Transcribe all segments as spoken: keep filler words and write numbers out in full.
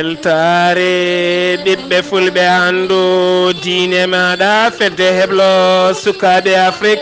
Weltaare ɓiɓɓe fulɓe, anndu diine maaɗa, fedde heblo sukaaɓe Afrik.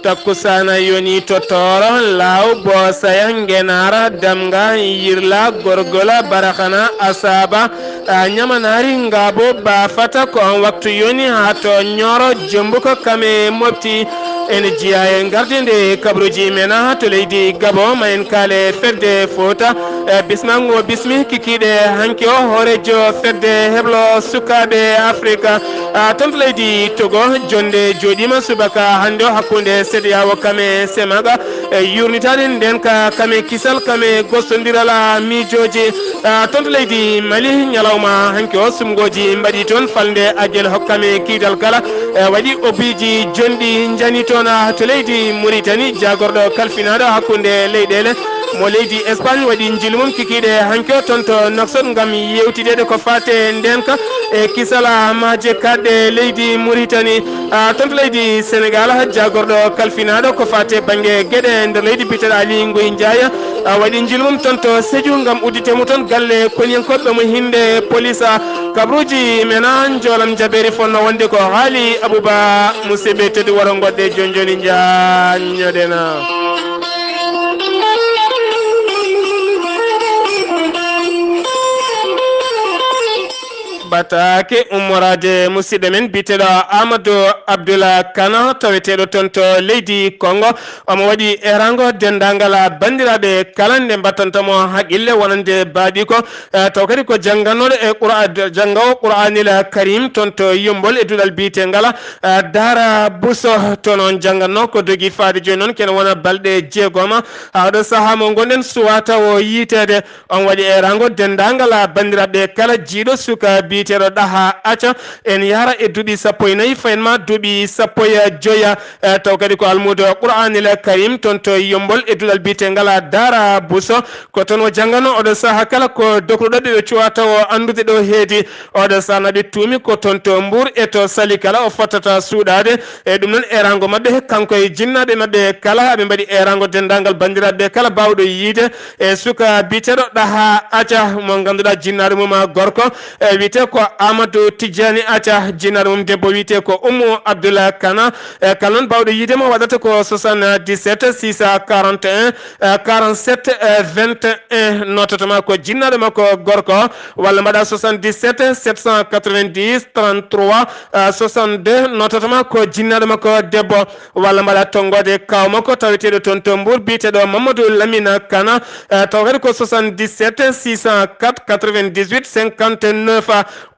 Takkusaana yoni to Tooro, Laaw, Boosaya, Ngenaara, Damga, Yirla, Gorgola, Baraxana, Asaaba, a, Ñamanaari, Ngaabo, Baafata, ko on waktu yoni haa to Ñooro, Jombuko, Kame, Mopti. Ene jeyaa e ngardiinde kabaruuji men to leydi Gabon, ma en kaale fedde Fouta. E, bismango bismi kikiiɗe hanki o, hooreejo fedde heblo sukaaɓe Afrika, a, toon to leydi Togo. Jonnde jooɗiima subaka hannde o hakkunde C E D E A O kam e Semaga. E, yuurnitaade ndeen ka kam e kisal, kam e gostondiral, a, miijooji. A, toon to leydi Mali, ñalawma hanki o, sumgooji mbaɗi toon falnde ajel hokkame kiidal kala. E, waɗi obiiji jonɗi njani toon, a, to leydi Muritani, jaagorɗo kalfinaaɗo hakkunde leyɗeele mo leydi Espagne waɗi njilu mum kikiiɗe hanki o toon to Nouakchott ngam yeewtideede ko faate ndeenka e kisal, a, maaje kaaɗɗe leydi Muritani. A, toon to leydi Senegal, jaagorɗo kalfinaaɗo ko faate bannge geɗe nder leydi biyeteeɗo Ali Nguy Ndiaye, a, waɗi njilu mum toon to Sédhiou ngam udditde mo toon galle koniyankooɓe mo hinnde police, a, kabaruuji men, a, njoolam jabeeri fotnoo wonde ko haali Abouba. Musidɓe tedduɓe, woro ngoɗɗe jooni jooni, njaññoɗen. Ɓataake ummoraade musidɗo men biyeteeɗo Amadou Abdoulaye Kane, taweteeɗo toon to leydi Congo. Omo waɗi eeraango denndaangal banndiraaɓe kala nde mbattanta mo haqqille wonande baaɗi ko, eh, taw kadi ko janngannooɗo e Qur'a-, janngoowo Qur'aanil Karim toon to Yommbol e duɗal biyeteengal, eh, Daara Buso. Toon o janngannoo ko dogi faade jooni noon, kene wona balɗe jeegom. Haa oɗo sahaa mo ngonɗen suwaa taw o yiyteede. On waɗi eeraango denndaangal banndiraaɓe kala jiiɗo suka biyeteeɗo Ɗaha Aca, en yahra e duuɓi sappo e nayi, fayin ma duuɓi sappo e joya, eh, taw kadi ko almuudo Qur'aanil Karim toon to Yommbol e duɗal biyeteengal Daara Buso. Ko toon o janngano oɗo sahaa kala ko dokruɗo ɓe, ɓe cuwaa taw o anndude ɗo heedi. Oɗo sahaa na ɓe tuumi ko toon to Mbuur e to Sali kala o fottata suuɗaade. E ɗum noon eeraango maɓɓe kanko e jinnaaɓe maɓɓe kala, aɓe mbaɗi eeraango denndaangal banndiraaɓe kala baawɗo yiyde e suka biyeteeɗo Ɗaha Aca, mo ngannduɗaa jinnaaɗo mum gorko, e, wiyetee ko Amadou Tidiani Aca, jinnaaɗo mum debbo wiyetee ko Oumou Abdoulaye Kane. E, kala noon baawɗo yiyde mo waɗata ko soixante-dix-sept six cent quarante et un, e, quarante-sept, e, vingt et un, nootata ma ko jinnaaɗo makko gorko, walla mbaɗa soixante-dix-sept sept cent quatre-vingt-dix trente-trois, e, soixante-deux, nootata ma ko jinnaaɗo makko debbo. Walla mbaɗa tonngoode kaaw makko taweteeɗo toon to Mbuur, biyeteeɗo Mamadou Lamine Kana, eh, taw kadi ko soixante-dix-sept six cent quatre quatre-vingt-dix-huit cinquante-neuf.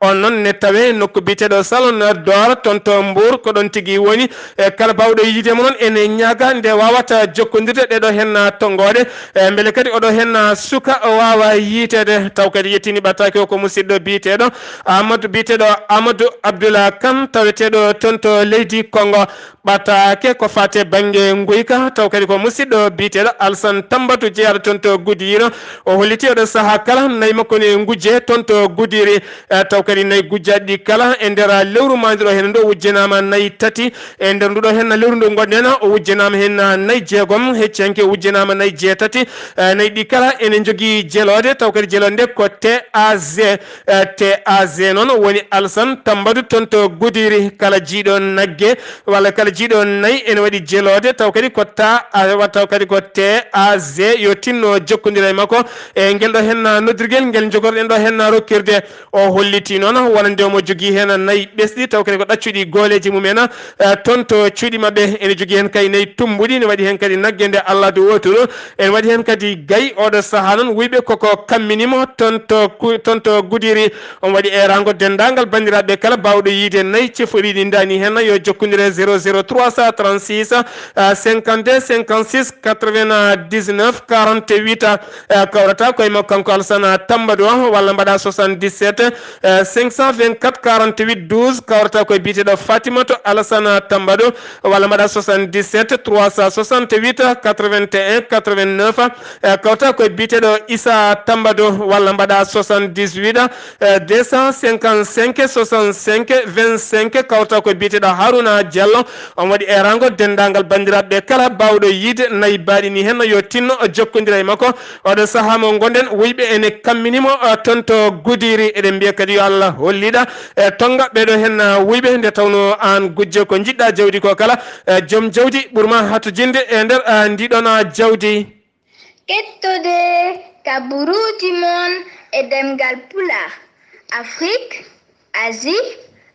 On noon ne tawee nokku biyeteeɗo Salon d'Or toon to Mbuur, ko ɗoon tigi woni. E kala baawɗo yiyde mo noon, ene ñaaga nde waawata jokkondirde ɗeɗo henna tonngoode, e mbele kadi oɗo henna suka o waawa yiyteede. Taw kadi yettini ɓattaake o ko musidɗo biyeteeɗo Amadou, biyeteeɗo Amadou Abdoulaye Kane, taweteeɗo toon to leydi Kongo. Ɓataake ko faati e bannge nguyka, taw kadi ko musidɗo biyeteeɗo Alsan Tambatu, jeyaaɗo toon to Gudiiro. O holliti oɗo sahaa kala nayi makko ne ngujje toon to Gudiiri. Eh, taw kadi nayi gujjaaɗi ɗi kala e nder lewru maayduɗo heen ndu o wujjanaama nayi tati. E nder nduɗo heen lewru ndu ngonɗen, o wujjanaama heen nayi jeegom. Hecci hanki o wujjanaama nayi jeetati. Eh, nayi ɗi kala ene njogii jeloode, taw kadi jeloode nde ko T A Z. Eh, T A Z noon woni Alsan Tambadu toon to Gudiri. Kala jiiɗo nagge walla kala jiiɗo nayi ene waɗi jeloode, taw kadi ko ta, a, taw kadi ko T A Z. Yo tinno jokkondira e makko e ngel ɗo henna noddirgel ngel njogorɗen ɗo henna rokkirde. O holliti noon wonande omo jogii heen nayi ɓesɗi, taw kadi ko ɗaccuɗi gooleeji mum en, eh, toon to cuuɗi maɓɓe. Ene jogii heen kadi nayi tummbuɗi, ne waɗi heen kadi nagge nde Allah du woturu. Ene waɗi heen kadi gayi. Oɗo sahaa noon, wuyɓe koko kammini mo toon to ku-, toon to Gudiri. On waɗi eeraango denndaangal banndiraaɓe kala baawɗo yiyde nayi cefuɗi ɗi ndaani heen, yo jokkondire zéro zéro trois cent trente-six, euh, cinquante-deux cinquante-six quatre-vingt-dix-neuf quarante-huit, euh, kawrata koye makko kanko Alsana Tambadu o, walla mbaɗa soixante-dix-sept, Eh, cinq cent vingt-quatre quarante-huit douze, kawrata koye biyeteeɗo Fatimata Alassane Tambado, walla mbaɗa soixante-dix-sept trois cent soixante-huit quatre-vingt-un quatre-vingt-neuf, eh, kawrata koye biyeteeɗo Issa Tambado, walla mbaɗa soixante-dix-huit, eh, deux cent cinquante-cinq soixante-cinq vingt-cinq, kawrata koye biyeteeɗo Haruna Diallo. On waɗi erango denndaangal banndiraaɓe kala baawɗo yiide nayi baaɗi ni henna yo tinno o jokkondira e makko. Oɗo sahaa mo ngonɗen, wuyɓe ene kammini mo, eh, toon to Gudiri. Eɗen mbiya kadi yo Allah holliɗa, eh, tonga ɓeɗo hen, eh, wuyɓe, nde tawno aan gujjo ko jiɗɗa jawdi ko kala, eh, joom jawdi ɓurma hatojinde e nder, eh, ndiɗon, eh, jawdi. Kettode ka buruuji mon e ɗemngal Pulaar, Afrik, Asie,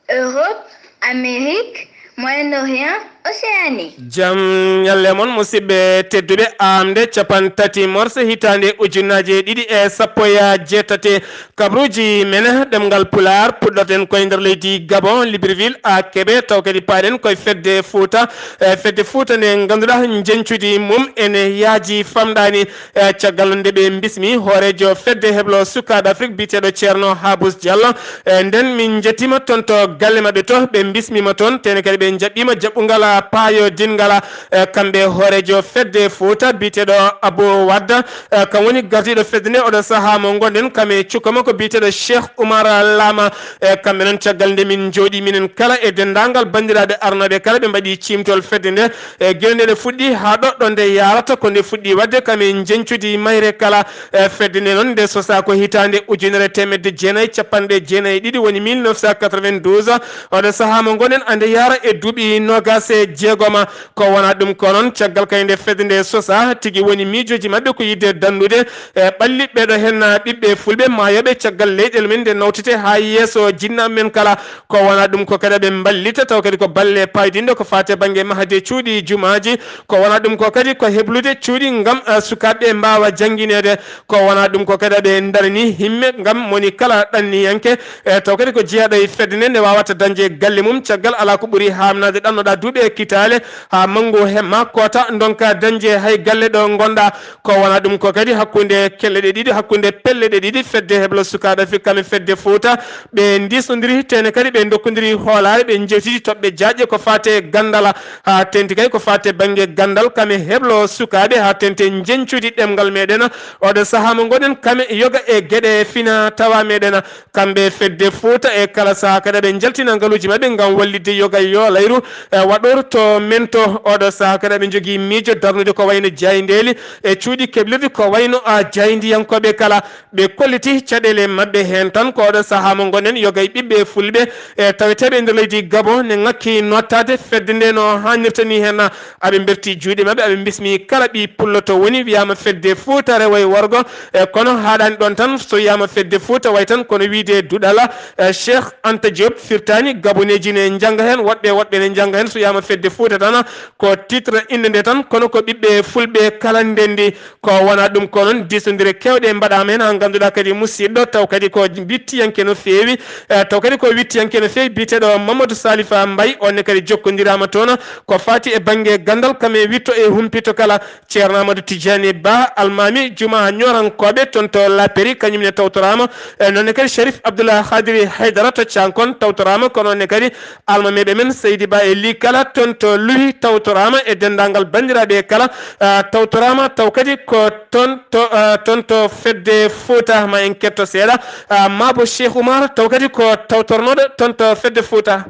Europe, Amérique, Moyen-Orient, Océanie. Jam ñalle mon, musidɓe tedduɓe. Aamde capanɗe tati morse hitaande ujunnaaje ɗiɗi e sappo e jeetati, kabruuji men ɗemngal Pulaar, puɗɗorɗen koye nder leydi Gabon, Libreville, a Kébé, taw kadi paaɗen koye fedde Fuuta. E fedde Fuuta nde ngannduɗaa njeñcudi mum ene yaaji famɗaani. E caggal nde ɓe mbismi hooreejo fedde heblo sukaaɓe Afrik biyeteeɗo Ceerno Habous Diallo, e nden min njettiima toon to galle maɓɓe to, ɓe mbismiima toon, tene kadi ɓe njaɓɓiima jaɓɓungal paayo dinngal. E kamɓe hooreejo fedde Fuuta biyeteeɗo Abou Wadda, e kam woni gardiiɗo fedde nde oɗo sahaa mo ngonɗen, kam e cukko makko biyeteeɗo Cheikh Oumar Lama. E kamɓe noon, caggal nde min njooɗii minen kala e denndaangal banndiraaɓe arnooɓe kala, ɓe mbaɗi ciimtol fedde nde, e gila nde ɗe fuɗɗi haa ɗo, ɗo nde yaarata, ko nde fuɗɗi waɗde, kam e njeñcudi mayre kala. E fedde nde noon, nde sosaa ko hitaande ujunere teemedde jeenayi capanɗe jeenayi e ɗiɗi, woni mille neuf cent quatre-vingt-douze. Oɗo sahaa mo ngonɗen, ande yaara e duuɓi noogaas e jeegoma. Ko wonaa ɗum ko noon, caggal kadi nde fedde nde sosaa, tigi woni miijooji maɓɓe ko yiɗde danndude, e ɓalli ɓeɗo hen ɓiɓɓe fulɓe maayooɓe caggal leyɗeele men nde nawtete haa yeeso jinnaaɓe men kala. Ko wonaa ɗum ko kadi ɓe mballita taw kadi ko balle paydinɗe ko faati e bannge mahde cuuɗi jumaaji. Ko wonaa ɗum ko kadi ko heblude cuuɗi ngam, eh, sukaaɓe mbaawa janngineede. Ko wonaa ɗum ko kadi ɓe ndarani himme ngam moni kala ɗanniyanke, e taw kadi ko jeyaɗo e fedde nde, nde waawata dañde galle mum caggal alaa ko ɓuri haamnaade ɗannoɗaa duuɓi e kitaale haa manngu hemma koota ndonka dañde hay galle ɗo ngonɗaa. Ko wonaa ɗum ko kadi hakkunde kelle ɗe ɗiɗi, hakkunde pelle ɗe ɗiɗi, fedde heblo sukaaɓe Afrik kam e fedde Fuuta, ɓe ndiisnondiri, tene kadi ɓe ndokkondiri hoolaare, ɓe njewtidi toɓɓe jaajɗe ko faati e ganndal, haa teeŋti kadi ko faati e bannge ganndal kam e heblo sukaaɓe, haa teeŋti njeñcudi ɗemngal meɗen. Oɗo sahaa mo ngonɗen kam e yoga e geɗe fina tawa meɗen. Kamɓe fedde Fuuta e kala sahaa kadi ɓe njaltina ngaluuji maɓɓe ngam wallitde yoga yo layru, e waɗoor to men to. Oɗo sahaa kadi ɓe njogii miijo darnude ko wayno jaayndeeli e cuuɗi keblirɗi ko wayno a jaayndiyankooɓe kala. Ɓe kolliti caɗeele maɓɓe heen tan. Ko oɗo sahaa mo ngonɗen, yoga e ɓiɓɓe fulɓe e taweteeɓe e nder leydi Gabon ne ŋakki nottaade fedde nde no haanirta ni heen. Aɓe mberti juuɗe maɓɓe, aɓe mbismi kala ɓii pullo to woni, wiyaama fedde Fuuta rewo e worgo. E kono haaɗaani ɗoon tan, so wiyaama fedde Fuuta way tan kono wiyde duɗal, e, Cheikh Anta Diop firtaani, Gaboneeji ne njannga heen, woɗɓe, woɗɓe ne njannga heen, so wiyaama fedde Fuuta tan, ko titre innde nde tan, kono ko ɓiɓɓe fulɓe kala ndenndi. Ko wonaa ɗum ko noon, diisondire keewɗe mbaɗaama heen, haa ngannduɗaa kadi musidɗo, taw kadi ko wiɗtiyanke no feewi, e, taw kadi ko wiɗtiyanke no feewi, biyeteeɗo Mamadou Salifa Mbaye, on ne kadi jokkondiraama toon, ko faati e bannge ganndal, kam e wiɗto e humpito kala, Ceerno Amadou Tidiani Ba, almaami Jumaa Ñoorankooɓe toon to Laperi, kañum ne tawtoraama, e, noon ne kadi Cherif Abdoulaye Khadiri Haydara to Cankon tawtoraama, kono on ne kadi almameeɓe men Seydi Ba e Li kala toon to Luhi tawtoraama e denndaangal banndiraaɓe kala, ah, tawtoraama, taw kadi ko toon to, ah, toon to fedde Fuuta. Ma en ketto seeɗa, ah, Maabo Cheikh Oumar, taw kadi ko tawtornooɗo toon to fedde Fuuta.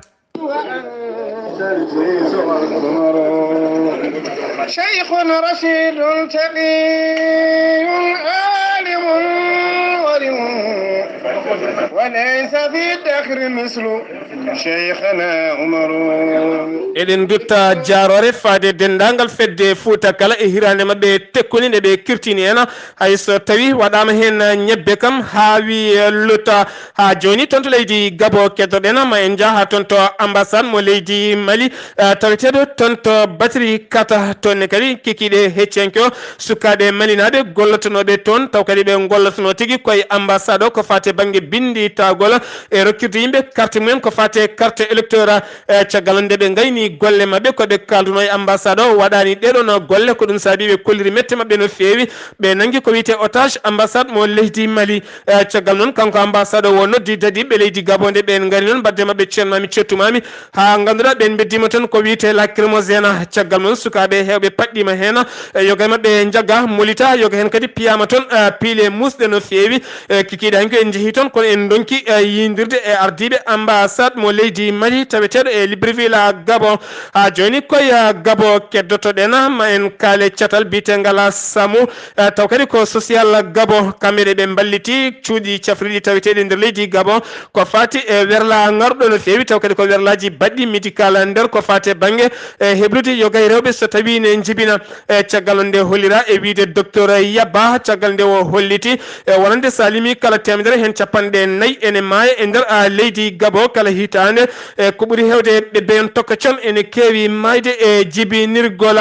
شيخ رشيد تقي عالم ورع وليس في الدهر مثل شيخنا عمر. Eɗen ndutta jaaroore faade denndaangal fedde Fuuta kala e hiraande maɓɓe tekkuni nde ɓe kirtini en, hay so tawi waɗaama heen ñebbe kam haawi lutta. Haa jooni toon to leydi Gabo keddoɗen, ma en njah haa toon to ambassade mo leydi Mali, eh, taweteeɗo toon to Batiri Kata. Toon ne kadi kikiiɗe hecciyanke o, sukaaɓe malinaaɓe gollotonooɓe toon, taw kadi ɓe ngollotonoo tigi koye ambassade o ko faati e bannge binnditagol e rokkirde yimɓe carte mumen ko faati e carte électorat. E caggal nde ɓe ngayni golle maɓɓe, ko ɓe kaalduno e ambassade o waɗani ɗeɗon golle, ko ɗum saabi ɓe kolliri mette maɓɓe no feewi. Ɓe nangi ko wiyte otage ambassade mo leydi Mali. E caggal noon, kanko ambassade o noddi dadiɓe leydi Gabon, nde ɓen ngari noon mbadde maɓɓe, ceenmami, cettumami, haa ngannduɗaa ɓen mbeddima toon ko wiyte lacrymogène. Caggal noon, sukaaɓe heewɓe paɗɗima heen, e yoga e maɓɓe njagga, molita, yoga heen kadi piyama toon, e piile musɗe no feewi. E kikiiɗe hanki en njehi toon, kono en ndonki, e yiydirde e ardiiɓe ambassade mo leydi Mali taweteeɗo e Libreville, Gabon. Haa jooni koye Gabon keddotoɗen, ma en kaale catal biyetengal Samu, e taw kadi ko social Gabon, kamɓe ɗe ɓe mballiti cuuɗi cafriɗi taweteeɗi nder leydi Gabon, ko faati e werla ŋarɗo no feewi, taw kadi ko werlaaji baɗɗi médical nder ko faati e bannge, e heblude yoga e rewɓe so tawii ne njibina. E caggal nde hollira e wiyde docteur Yaba, caggal nde o holliti, e wonande so a limii kala teemedere heen capanɗe nayi ene maaya e nder, a, leydi Gabon kala hitaande. E ko ɓuri heewde ɓe beyon tokka con ene keewi maayde e jibinirgol.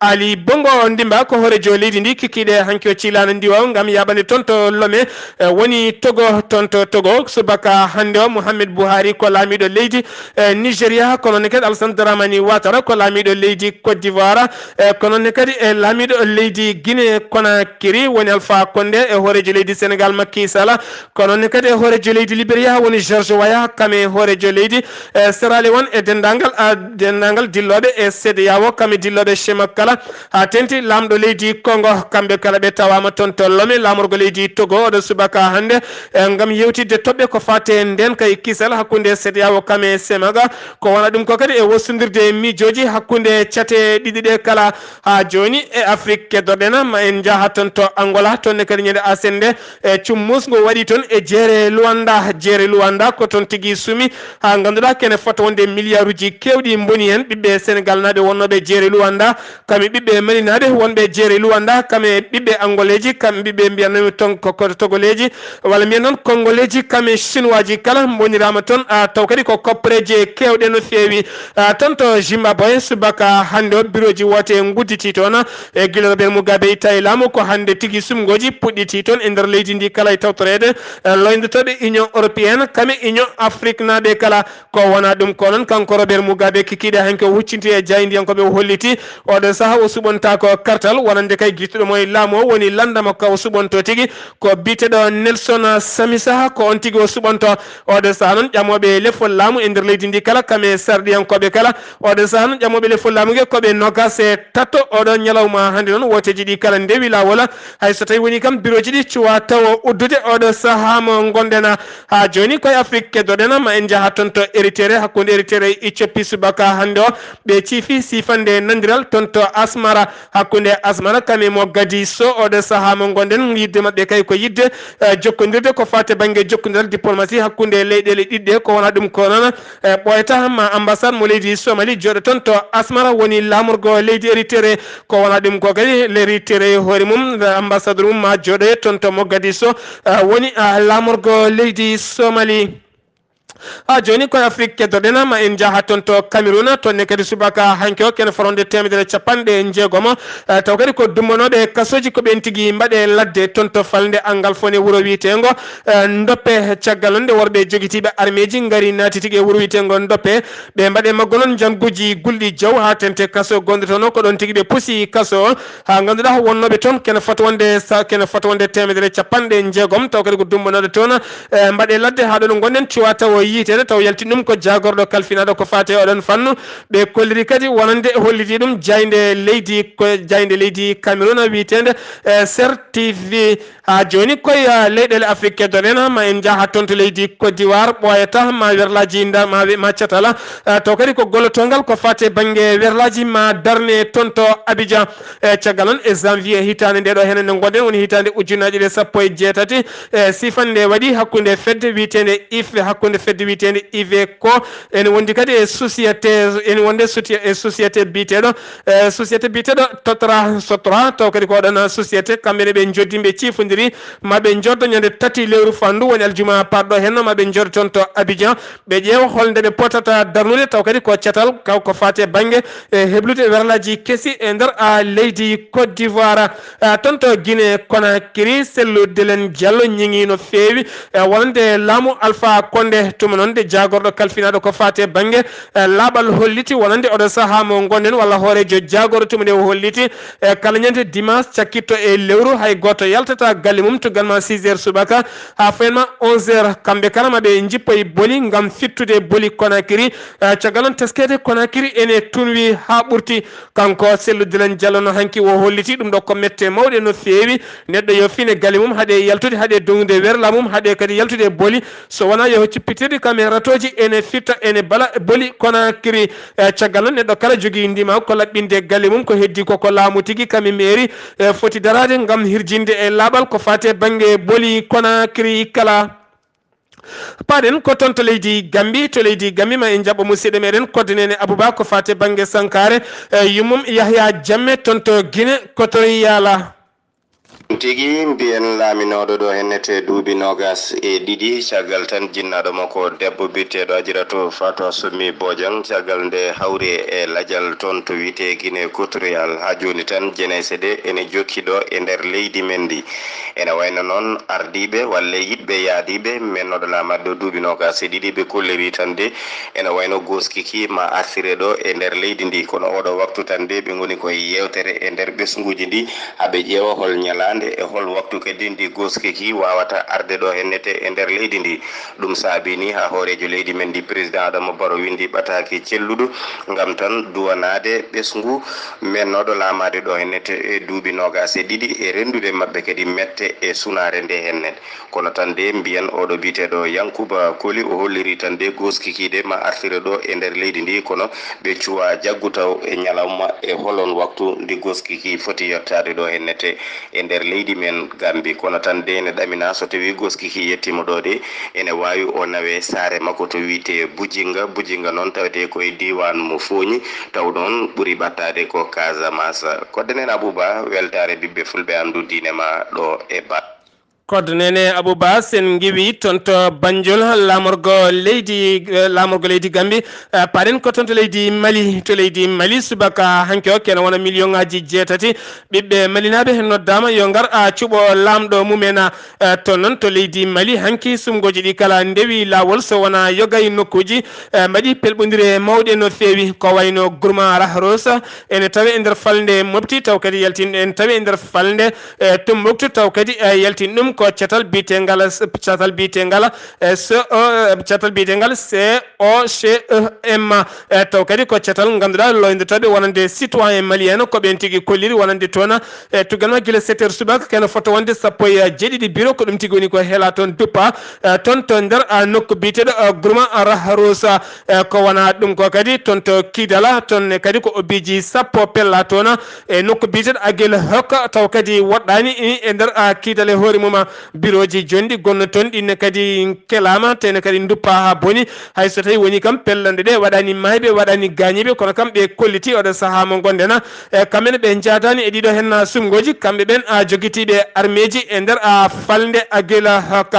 Ali Bongo Ndimba ko hooreejo leydi ndi, kikiiɗe hanki o ciilaano ndiwaaw ngam yaaɓande toon to Lome, e woni Togo, toon to Togo. Subaka hannde o, Mohamed Buhari ko laamiiɗo leydi, e Nigeria, kono ne kadi Alassane Dramani Ouattara ko laamiiɗo leydi Côte d'Ivoire, e kono ne kadi e laamiiɗo leydi Guinée Conakry woni Alpha Condé, e hooreejo leydi Sénégal Macky Sall, kono ne kadi e hooreejo leydi Liberia woni George Weah, kam e hooreejo leydi, e Sierra Leone, e denndaangal, a, denndaangal dillooɓe e CEDEAO, kam e dillooɓe CEMAC kala, haa teeŋti laamɗo leydi Congo. Kamɓe kala ɓe tawaama toon to Lome, laamorgo leydi Togo, oɗo subaka hannde, e ngam yewtidde toɓɓe ko faati e ndeenka e kisal hakkunde CEDEAO kam e CEMAC. Ko wona ɗum ko kadi e wostondirde miijooji hakkunde cate ɗiɗi ɗe kala. Haa jooni e Afrik keddoɗen, ma en njaha toon to Angola, toon ne kadi ñande aset nde, e cummus ngo waɗi toon e jeere Luanda. Jeere Luanda ko toon tigi sumi, haa ngannduɗaa kene fota wonde miliyaaruuji keewɗi mboni heen. Ɓiɓɓe Senegalnaaɓe wonnooɓe jeere Luanda, kam e ɓiɓɓe Malinaaɓe wonɓe jeere Luanda, kam e ɓiɓɓe Angoleeji, kam e ɓiɓɓe mbiyatnoomi toon ko, ko Togoleeji, walla mbiyen noon Kongoleeji, kam e Sinuwaaji kala mboniraama toon, a, taw kadi ko kopporeeje keewɗe no feewi. A, toon to Zimbabwe, subaka hannde o, birooji woote ngudditi toon, e gila Robert Mugabe itta e laamu, ko hannde tigi sumngooji puɗɗiti toon e nder leydi ndi kala e tawtoreede, e, loyndotooɓe Union Européenne, kam e Union Afrique naaɓe kala. Ko wona ɗum ko noon, kanko Robert Mugabe kikiiɗe hanki o huccinti e jaayndiyankooɓe, o holliti oɗo sahaa o suɓontaako kartal, wonande kay gittuɗo mo e laamu o, woni lanndamo ka o suɓonto tigi, ko biyeteeɗo Nelson Chamisa, ko on tigi o suɓonto. Oɗo sahaa noon, ƴamooɓe lefol laamu e nder leydi ndi kala, kam e sarɗiyankooɓe kala, oɗo sahaa noon, ƴamooɓe lefol laamu nge ko ɓe noogaas e tato. Oɗo ñalawma hannde noon, wooteeji ɗi kala ndewi laawol, hay so tawi woni kam birooji ɗi cuwa tawo uddude. Oɗo sahaa mo ngonɗen haa jooni koye Afrik keddoɗen, ma en njaha toon to Eritere, hakkunde Eritere e Ethiopie subaka hannde o. Ɓe ciifi siifande nandiral toon to Asmara, hakkunde Asmara kam e Mogadiscio. Oɗo sahaa mo ngonɗen, yidde maɓɓe kay ko yidde, eh, jokkondirde ko faati bannge jokkondiral diplomasi hakkunde leyɗeele ɗiɗɗe. Ko wona ɗum ko noon, eh, ɓooyata ma ambassade mo leydi Somali jooɗo toon to Asmara, woni laamorgo leydi Eritere. Ko wona ɗum ko kadi, l'Eritere hoore mum, ambassadeur mum ma jooɗoye toon to Mogadiscio, ah, woni, ah, laamorgo leydi Somali. Haa jooni koye Afrik keddoɗen, ma en njaha toon to Cameroun, toon ne kadi subaka hanki o kene fota wonde teemedere capanɗe jeegom, ah, taw kadi ko dummonooɓe kasooji ko ɓeen tigi mbaɗe ladde toon to falnde Angalfone wuro wiyeteengo, ah, Ndoppe. Caggal noon nde worɓe jogitiiɓe armeeji ngari naati tigi e wuro wiyeteengo Ndoppe, ɓe mbaɗe maggo noon njanguuji gulɗi jaw haa teeŋti kaso gonɗo toon o, ko ɗoon tigi ɓe pusi kaso o, haa ngannduɗaa wonnooɓe toon kene fota wonde sa-, kene fota wonde teemedere capanɗe jeegom, taw kadi ko dummonooɓe toon, e, mbaɗe ladde haa ɗo no ngonɗen cuwa tawo yiyteede, taw yalti ɗum ko jaagorɗo kalfinaaɗo ko faati e oɗon fannu. Ɓe kolliri kadi wonande holliti ɗum jaaynde leydi, ko jaaynde leydi Cameroun wiyeteende, e, Ser T V. Haa jooni koye, ah, leyɗeele Afrik keddoɗen, ma en njaha toon to leydi Côte d'Ivoire, ɓooyata ma werlaaji nda-, ma we-, ma catal, ah, taw kadi ko gollotongal ko faati e bannge werlaaji ma darne toon to Abidjan. E caggal noon e janvier hitaande nde ɗo heen nde ngonɗen woni hitaande ujunnaji ɗiɗi e sappo e jeetati, e siifannde waɗi hakkunde fedde wiyeteende IFE, hakkunde fedde wiyeteende IVECO, ene wondi kadi e société, ene wonde soci-, e société biyeteeɗo, e société biyeteeɗo Totra Sotra, taw kadi ko oɗon société, kamɓe ne ɓe njoddi, ɓe ciifondiri, ma ɓe njoddo ñande tati lewru fandu, woni aljuma parɗo henno, ma ɓe njoddo toon to Abidjan, ɓe ƴeewa holnde ɓe potata darnude, taw kadi ko catal, kaw ko faati e bannge, e heblude werlaaji kesi e nder, a, leydi Côte d'Ivoire. A, toon to Guinée Conakry, Cellou Dalein Diallo ñiŋi no feewi, e wonande laamu Alpha Condé. Noon de jaagorɗo kalfinaaɗo ko faati e bannge, eh, laaɓal holliti wonande oɗo sahaa mo ngonɗen walla hooreejo jaagorɗo tumude o holliti, eh, kala ñande dimanche cakkitto e lewru hay gooto yaltata galle mum tugal ma six heures subaka haa fayin ma onze heures. Kamɓe kala ma ɓe njippoy boli ngam fittude boli Conakry. Eh, caggal noon teskeede Conakry ene tunwi haa ɓurti. Kanko Sellu Dilan Jallo no hanki o holliti ɗum ɗo ko mette mawɗe no feewi. Neɗɗo yo fine galle mum haɗe yaltude, haɗe dogude werla mum, haɗe kadi yaltude boli. So wonaa yo cippitirɗi kam e ratooji ene fitta, ene bala boli Conakry. Eh, caggal noon neɗɗo kala jogii ndima ko laɓɓinde galle mum, ko heddi ko ko laamu tigi kam e mairie, eh, foti daraade ngam hirjinde e laaɓal ko faati e bannge boli Conakry kala. Paaɗen ko toon to leydi Gambi, to leydi Gambi ma en njaɓɓo musidɗo meɗen Kodde Nene Abouba ko faati e bannge sankaare, eh, yummum Yahya Jamme toon to Guinée Équatoriale. Tigi mbiyen laaminooɗo ɗo hennete duuɓi noogas e ɗiɗi, caggal tan jinnaaɗo makko debbo biyeteeɗo Ajiratu Fatou Assumi Bojang, caggal nde hawri e lajal toon to wiyetee Guinée Équatoriale. Haa jooni tan, jenayse ɗe ene jokki ɗo e nder leydi men ndi. Ene wayno noon ardiiɓe walla yiɗɓe yaadiiɓe mennooɗo laamaade ɗo duuɓi noogas e ɗiɗi ɓe kolliri tan de, ene wayno gooskiki ma artire ɗo e nder leydi ndi. Kono oɗo waktu tan de, ɓe ngoni koye yeewtere e nder ɓesnguuji ndi, haa ɓe ƴeewa hol ñalaande e hol waktu kadi ndi gooskiki waawata arde ɗo hennete e nder leydi ndi. Ɗum saabini haa hooreejo leydi men ndi, président Adama Barrow, winndi ɓataake celluɗo ngam tan duwanaade ɓesngu mennooɗo laamaade ɗo hennete e duuɓi noogas e ɗiɗi e renndude maɓɓe kadi mette e sunaare nde hennete. Kono tan de mbiyen oɗo biyeteeɗo Yankuba Koli o holliri tan de gooskikiiɗe ma artire ɗo e nder leydi ndi, kono ɓe cuwa jaggu taw e ñalawma e holon waktu ndi gooskiki foti yottaade ɗo hennete e nder leydi men Gambi. Kono tan de ene ɗamina so tawi gooskiki yettiima ɗo de, ene waawi o nawe saare makko to wiyetee Bujinga. Bujinga noon tawetee ko e diiwaan mo Fooñi, taw noon ɓuri ɓattaade ko Casamance. Kodde Nene Abouba, weltaare ɓiɓɓe fulɓe anndu diine ma ɗo e Ba. Kodde Nene Abouba, sen ngiwi toon to Banjul, laamorgo leydi, eh, laamorgo leydi Gambi, eh, paaɗen ko toon to leydi Mali. To leydi Mali, subaka hanki o, kene wona miliyoŋaaji jeetati ɓiɓɓe malinaaɓe noddaama yo ngar, ah, cuɓo laamɗo mumen, ah, eh, toon noon to leydi Mali. Hanki sumgooji ɗi kala ndewi laawol so wonaa yoga e nokkuuji, eh, mbaɗi pelɓondire mawɗe no feewi. Ko wayno Gourma Rahros, ene tawe e nder falnde Mopti, taw kadi yaltin, ene tawe e nder falnde, eh, Tumbuktu, taw kadi, eh, yaltin ɗum ko catal biyetengal, catal biyetengal, eh, C O, eh, catal biyetengal C O C E M, eh, taw kadi ko catal ngannduɗaa loyndotoɓe wonande citoyen malien ko ɓen tigi kolliri wonande toon, eh, tugal ma gila sept heures subaka kene fota wonde sappo e jeeɗiɗi biro, ko ɗum tigi woni ko heela toon duppa, eh, toon to nder, ah, nokku biyeteɗo, ah, Gourma Rahros. Eh, ko wona ɗum ko kadi toon to Kidala, toon ne kadi ko obiiji sappo pella toon e nokku biyeteɗo Agel Hok, taw kadi woɗɗaani i-, e nder, ah, Kidala e hoore mum, ah, birooji jonɗi gonno toon ɗin ne kadi kelaama, te ne kadi duppa haa boni. Hay so tawi woni kam pellande ɗe waɗaani maayɓe, waɗaani gaañiiɓe, kono kam ɓe kolliti oɗo sahaa mo ngonɗen, ah, e kamɓe ne ɓe njaadaani e ɗiɗo hen, ah, sumgooji, kamɓe ɓen, ah, jogitiiɓe armeeji e nder, ah, falnde Agel Hok.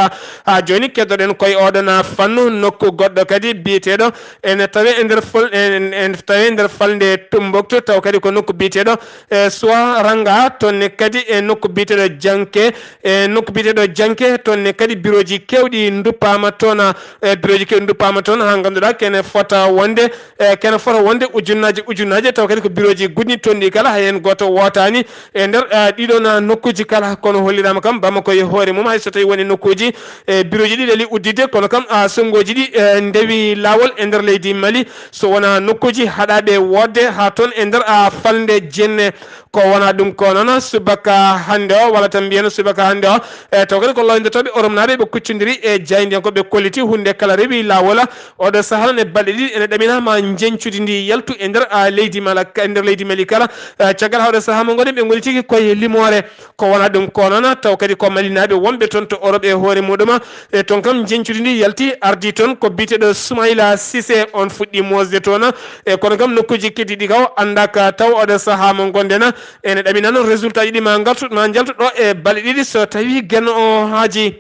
Haa jooni, keddoɗen koye oɗon, ah, fannu, nokku goɗɗo kadi biyeteeɗo ene tawe e nder fol-, en, en, en tawe e nder falnde Tumbuktu, taw kadi ko nokku biyeteeɗo, e Soiranga, toon ne kadi e nokku biyeteeɗo Janke, e nokku biyeteeɗo Janke, toon ne kadi birooji keewɗi nduppaama toon, e birooji keewɗi nduppaama toon, haa ngannduɗaa kene fota wonde, e kene fota wonde ujunnaaje, ujunnaaje, taw kadi ko birooji goɗɗi toon ɗi kala, hay heen gooto wootaani e nder, eh, ɗiɗon, ah, nokkuuji kala, kono holliraama kam Bamako e hoore mum, hay so tawi woni nokkuuji, eh, birooji ɗi ɗali udditde, kono kam, ah, sonngoji ɗi, eh, ndewi laawol e nder leydi Mali, so wonaa nokkuuji haɗaaɓe woodde haa toon e nder, ah, falnde Jenne. Ko wonaa ɗum ko noon, subaka hannde o, walla tan mbiyen subaka hannde o, eh, taw kadi ko loyndotooɓe Oromnaaɓe ɓe kuccondiri e jaayndiyankooɓe kolliti huunde kala rewi laawol, oɗo sahaa ne balɗe ɗiɗi ene ɗaminaa ma njeñcudi ndi yaltu e nder, ah, leydi Mala, e nder leydi Mali kala. Eh, caggal hawɗe sahaa mo ngonɗen ɓe ngoni tigi koye limoore. Ko wona ɗum ko noon, taw kadi ko malinaaɓe wonɓe toon to Europe e hoore muɗum. E toon kam njeñcudi ndi yalti, ardi toon ko biyeteeɗo Soumaïla Cissé, on fuɗɗi moosde toon. E kono kam nokkuuji keddiiɗi kaw anndaaka taw oɗo sahaa mo ngonɗen. Ene ɗaminano résultat ji ɗi ma ngartu, ma njaltu ɗo e balɗe ɗiɗi so tawi Geno o haaji.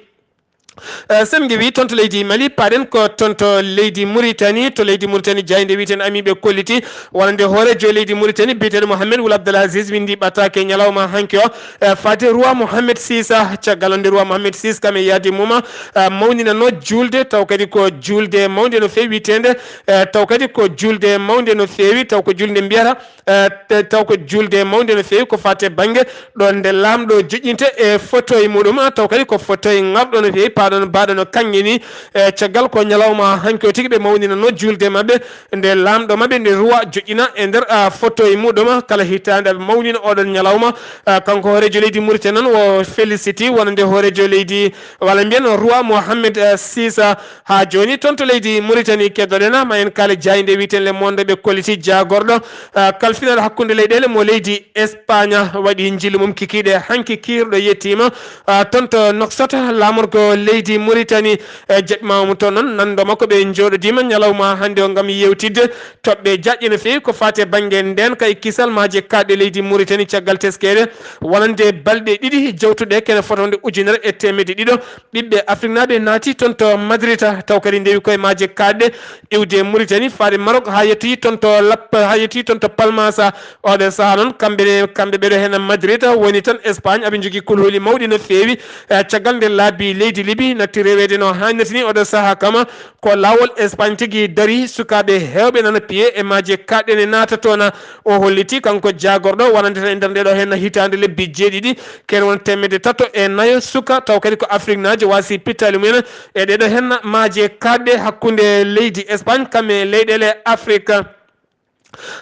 Eh, sen ngewi toon to leydi Mali, paaɗen ko toon to leydi Mauritanie. To leydi Mauritanie, jaaynde wiyeten Ami ɓe kolliti wonande hooreejo leydi Mauritanie biyeteeɗo Mohamed Wul Abdel Aziz winndi ɓataake ñalawma hanki o, eh, faade roi Mohamed six. Caggal nde roi Mohamed six kam e yaade mum, eh, mawninanno juulde, taw kadi ko juulde mawnde no feewi wiyeteende, eh, taw kadi ko juulde mawnde no feewi, taw ko juulde mbiyata, eh, te-, taw ko juulde mawnde no feewi ko faati e bannge ɗo nde laamɗo joƴƴinte e fotoy muɗum, taw kadi ko fotoy ŋarɗo no feewi, paaɗo no, baaɗo no kaŋŋe ni. Eh, caggal ko ñalawma hanki o tigi ɓe mawninanno juulde maɓɓe, nde laamɗo maɓɓe, nde roi joƴƴina e nder, ah, fotoy muɗum. Kala hitaande aɓe mawnina oɗon ñalawma, ah, kanko hooreejo leydi Mauritanie noon o félicité wonande hooreejo leydi, walla mbiyen roi Mohamed, ah, six. Haa jooni toon to leydi Mauritanie, keddoɗen ma en kaale jaaynde wiyeten Le Monde ɓe kolliti jaagorɗo, ah, kalfinaaɗo hakkunde leyɗeele mo leydi Espagne waɗi njillu mum kikiiɗe hanki kiirɗo yettiima, ah, toon to Nouakchott, laamorgo leydi Mauritanie. E jeɗɗo mum toon noon, nanndo makko ɓe njooɗodiima ñalawma hannde o ngam yeewtidde toɓɓe jaajɗe no feewi ko faati e bannge ndeenka e kisal maaje kaaɗɗe leydi Mauritanie caggal teskere wonande balɗe ɗiɗi jawtuɗe kene fotonde ujunere e teemedde ɗiɗo. Ɓiɓɓe Afriknaaɓe naati toon to Madrid, taw kadi ndewi koye maaje kaaɗɗe iwde Mauritanie faade Maroc haa yettoyi toon to Lap-, haa yettoyi toon to Palmas. Oɗo sahaa noon, kamɓe ne, kamɓe ɓeɗo heen Madrid woni tan Espagne, aɓe njogii kulhuli mawɗi no feewi. Eh, caggal nde laabi leydi Libi natti reweede no haanirta ni, oɗo sahaa kama ko laawol Espagne tigi dari, sukaaɓe heewɓe nana piye e maaje kaaɗɗe ne naata toon. O holliti kanko jaagorɗo wonande tan e nder ndeɗo heen hitaande lebbi jeeɗiɗi, kene won teemedde tato e nayo suka, taw kadi ko Afriknaajo waasi pittaali mumen e ɗeɗo heen maaje kaaɗɗe hakkunde leydi Espagne kam e leyɗeele Afrique.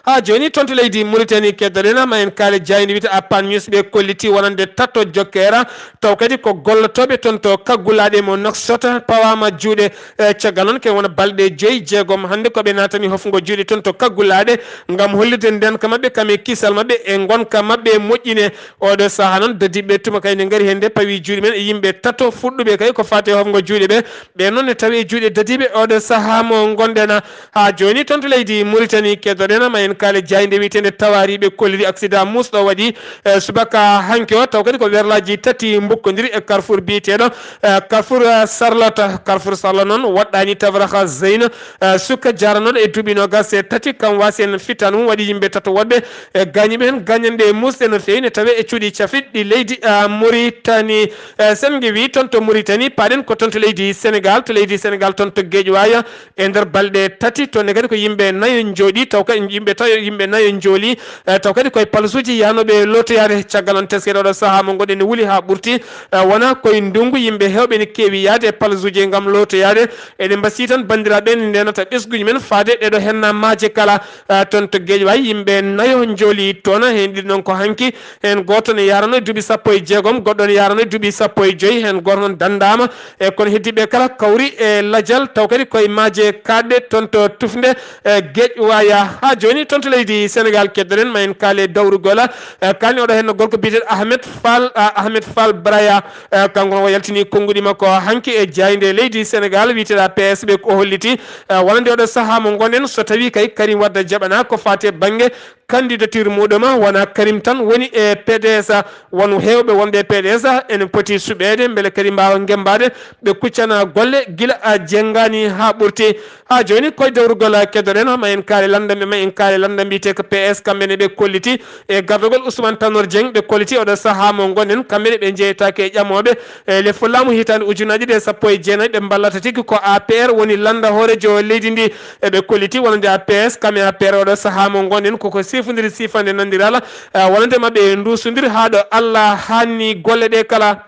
Haa jooni toon to leydi Mauritanie, keddoɗen ma en kaale jaaynde wiyte Apan News ɓe kolliti wonande tato jokkeera, taw kadi ko gollotooɓe toon to kaggulaaɗe mo Nouakchott pawaama juuɗe. E caggal noon, ken wona balɗe joyi, jeegom hannde ko ɓe naatani hofngo juuɗe toon to kaggulaaɗe ngam hollirde ndeenka maɓɓe kam e kisal maɓɓe e ngonka maɓɓe moƴƴine. Oɗo sahaa noon, dadiiɓe tuma kay ne ngari heen nde pawi juuɗe men e yimɓe tato fuɗɗuɓe kay ko faati e hofngo juuɗe ɓe. Ɓe noon ne tawi e juuɗe dadiiɓe oɗo sahaa mo ngonɗen. Haa jooni toon to leydi Mauritanie, keddoɗen ma en kaale jaaynde wiyeteende Tawaari ɓe kolliri accident muusɗo waɗi, eh, subaka hanki o, taw kadi ko werlaaji tati mbukkodiri e carrefour biyeteeɗo, eh, carrefour, eh, Sarlata. Carrefour Sarlata noon woɗɗaani Tavraxa Zeyna, eh, suka jaranooɗo e duuɓi noogas e tati, kam waasi en fittaandu mum waɗi yimɓe tato woɗɓe, eh, gaañiiɓe heen gaañanɗe muusɗe no feewi ne tawee e cuuɗi cafitɗi leydi, eh, Mauritanie. Eh, sen ngewi toon to Mauritanie, paaɗen ko toon to leydi Sénégal, to leydi Sénégal toon to Guédiawaye, e nder balɗe tati, toon ne kadi ko yimɓe nayo njooɗi, taw kadi yimɓe tayo, yimɓe nayo njooli, eh, taw kadi koye palasuuji yaanooɓe lootoyaade. Caggal noon, teskere oɗo sahaa mo ngonɗen ne wuli haa ɓurti, eh, wona koye ndunngu yimɓe heewɓe ne keewi yahde e palasuuji ngam lootoyaade. Eɗen mbasiyoo tan banndiraaɓe ne ndeenata ɓesnguuji men faade ɗeɗo heen maaje kala. Ah, toon to Guédiawaye, yimɓe nayo njooli toon, heen ɗiɗo noon ko hanki, heen gooto ne yaranoo e duuɓi sappo e jeegom, goɗɗo ne yaranoo e duuɓi sappo e joyi, heen gooto noon danndaama. E kono heddiiɓe kala kawri e lajal, taw kadi koye maaje kaaɗɗe toon to tufnde, e Guédiawaye. Haa jooni toon to leydi Sénégal, keddoɗen ma en kaale dawrugol, e kaalni oɗo heen gorko biyeteeɗo Ahmed Fall, ah, Ahmed Fall Braya. Eh, kanko noon o yaltini konnguɗi makko hanki e jaaynde leydi Sénégal wiyeteeɗo A P S ɓe ko holliti, eh, wonande oɗo sahaa mo ngonɗen, so tawii kay Karim Wade jaɓanaa ko faati e bannge candidature muɗum, wonaa Karim tan woni e P D S, won heewɓe wonɓe e P D S ene poti suɓeede mbele kadi mbaawa ngemmbaade ɓe kuccana golle gila a jenngaani haa ɓurti. Haa jooni, koye dawrugol keddoɗen, ma en kaale lannda, ma en kaale lannda mbiyetee ko P S, kamɓe ne ɓe kolliti e gardagol Ousmane Tanor Dieng, ɓe kolliti oɗo sahaa mo ngonɗen, kamɓe ne ɓe njeyetaake e ƴamooɓe e lefol laamu hitaande ujunaaji ɗiɗi e sappo e jeenayi, ɓe mballata tigi ko A P R woni lannda hooreejo leydi ndi. E ɓe kolliti wonande A P S, kam e A P R oɗo sahaa mo ngonɗen koko sifondiri sifande nanndiraala, eh, wonande maɓɓe nduusondiri haa ɗo Allah haanni golle ɗe kala.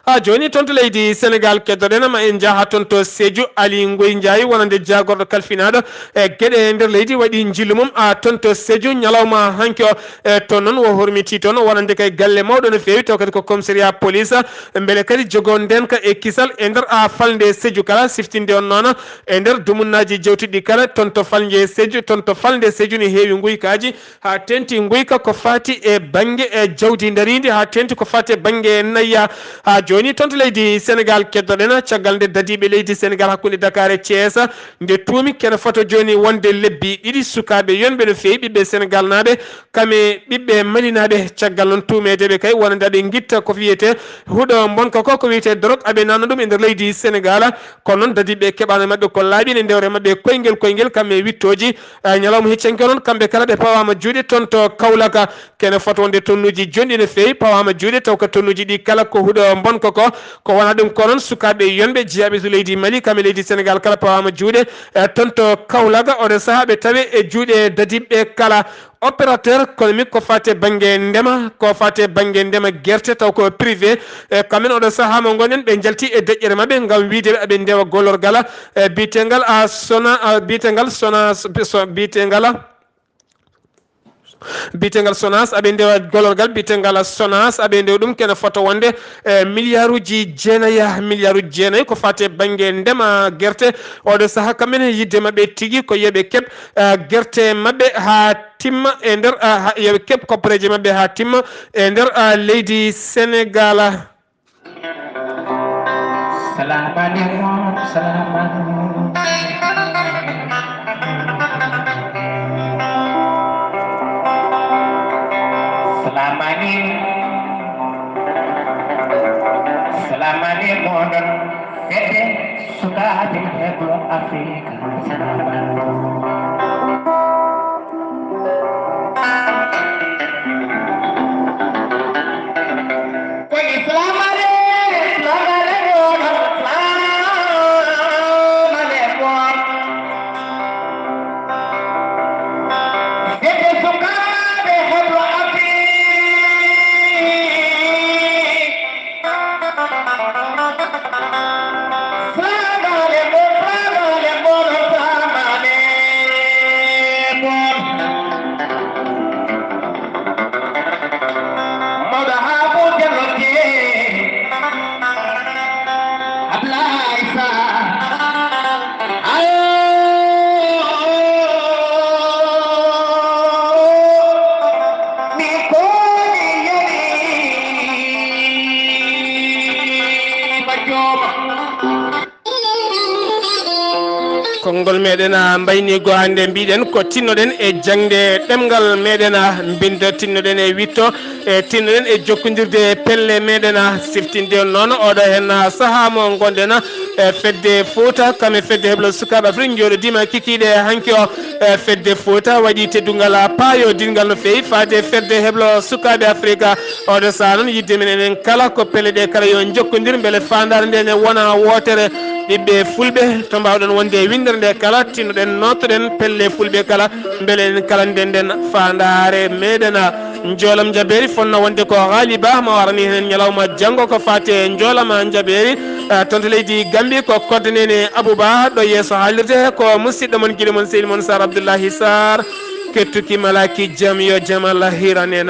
Haa jooni, toon to leydi Sénégal, keddoɗen ma en njaha toon to Sédhiou. Ali Ngoy Ndiaye, wonande jaagorɗo kalfinaaɗo e geɗe e nder leydi, waɗi njillu mum, a, toon to Sédhiou ñalawma hanki o. E toon noon, o hormiti toon, o wonande kay galle mawɗo no feewi, taw kadi ko commissariat police, mbele kadi jogoo ndeenka e kisal e nder, a, falnde Sédhiou kala, siftinde on noon e nder dumunnaaji jewtuɗi kala, toon to falnde Sédhiou, toon to falnde Sédhiou ne heewi nguykaaji, haa teeŋti nguyka ko faati e bannge e jawdi ndariindi, haa teeŋti ko faati e bannge nayya, Haa jooni, toon to leydi Senegaal, keddoɗen caggal nde dadiiɓe leydi Senegaal hakkunde Dakar e Thiès nde tuumi kene foto jooni wonde lebbi ɗiɗi, sukaaɓe yonɓe no feewi, ɓiɓɓe Senegaal naaɓe, kam e ɓiɓɓe Mali naaɓe. Caggal noon tuumeede ɓe kay wonande aɓe ngitta ko wiyetee huɗo mbonka ko, ko wiyetee dorog, aɓe naatna ɗum e nder leydi Senegaal. Kono noon dadiiɓe keɓaano e maɓɓe ko laaɓi, ene ndewre maɓɓe koyngel koyngel, kam e wittooji. Eh, ñalawma heccanke noon, kamɓe kala ɓe pawaama juuɗe toon to Kaolack. Kene foto wonde tonnuuji jonɗi no feewi pawaama juuɗe, taw ko tonnuuji ɗi kala ko huɗo mbonka ko. Ko wonaa ɗum ko noon, sukaaɓe yonɓe jeyaaɓe to leydi Mali, kam e leydi Senegaal kala pawaama juuɗe, eh, toon to Kaolack. Oɗo sahaa ɓe tawe e juuɗe dadiiɓe kala. Opérateur économique ko faati e bannge ndema, ko faati e bannge ndema gerte, taw ko privé. Eh, kamɓe oɗo sahaa mo ngonɗen, ɓe njalti e deƴƴere maɓɓe ngam wiyde ɓe aɓe ndewa gollorgal, eh, biyetengal a Sona, a biyetengal Sona, so-, biyetengal a Biyeteengal Sonas, aɓe ndewa golorgal biyeteengal Sonas, aɓe ndewa ɗum kene foto wonde, eh, miliyaaruuji jeenayi, miliyaaruuji jeenayi ko faati e bannge ndema gerte. Oɗo sahaa kamɓe ne yidde maɓɓe tigi ko yo ɓe keɓ, eh, gerte maɓɓe haa timma e nder, eh, ha-, yo ɓe keɓ koppareeje maɓɓe haa timma e nder, eh, leydi Senegaal. Salam alaikum, salam alaikum. Salam alaikum. Salam alaikum. Fedde sukaaɓe heblo Afrika. Salam alaikum. Ko Islam ale, Islam ale ɗon, Islam ale ɗon. Hedde sukaaɓe heblo Afrik. Faamaale mon, faamaale mon, faamaale mon. Mawɗo Habu Jallo Dieng, Ablaye Sarr. Ayo, mi ko mi yoni, ma jooma. Konngol meɗen, a, mbayniigo hannde, mbiɗen ko tinnoɗen e jaŋde ɗemngal meɗen, a, mbinnda, tinnoɗen e witto, e tinnoɗen e jokkondirde pelle meɗen, a, siftinde noon oɗo heen, a, sahaa mo ngonɗen, a, e fedde Fouta, kam e fedde heblo sukaaɓe Afrik njooɗodiima kikiiɗe hanki o. E fedde Fouta waɗi teddungal, a, paayodingal no feewi faade fedde heblo sukaaɓe Afrika. Oɗo sahaa noon, yidde men enen kala ko pelle ɗe kala yo njokkondir mbele faandaare nde ne wona wootere. Ɓiɓɓe fulɓe, to mbaawɗen wonde e winndere nde kala, tinnoɗen, nootoɗen pelle fulɓe kala, mbele enen kala ndennden faandaare meɗen. Njoolam Jabeeri, fotnoo wonde ko Haali Ba mo arani heen ñalawma janngo ko faati e njoolam Jabeeri, eh, toon to leydi Gambi. Ko koddanee Abou Ba ɗo yeeso haalirde, ko musidɗo mon, giɗo mon, sehil mon Sarr Abdoullahi Sarr. Kettuki malaaki jam, yo jam Allah hiran en.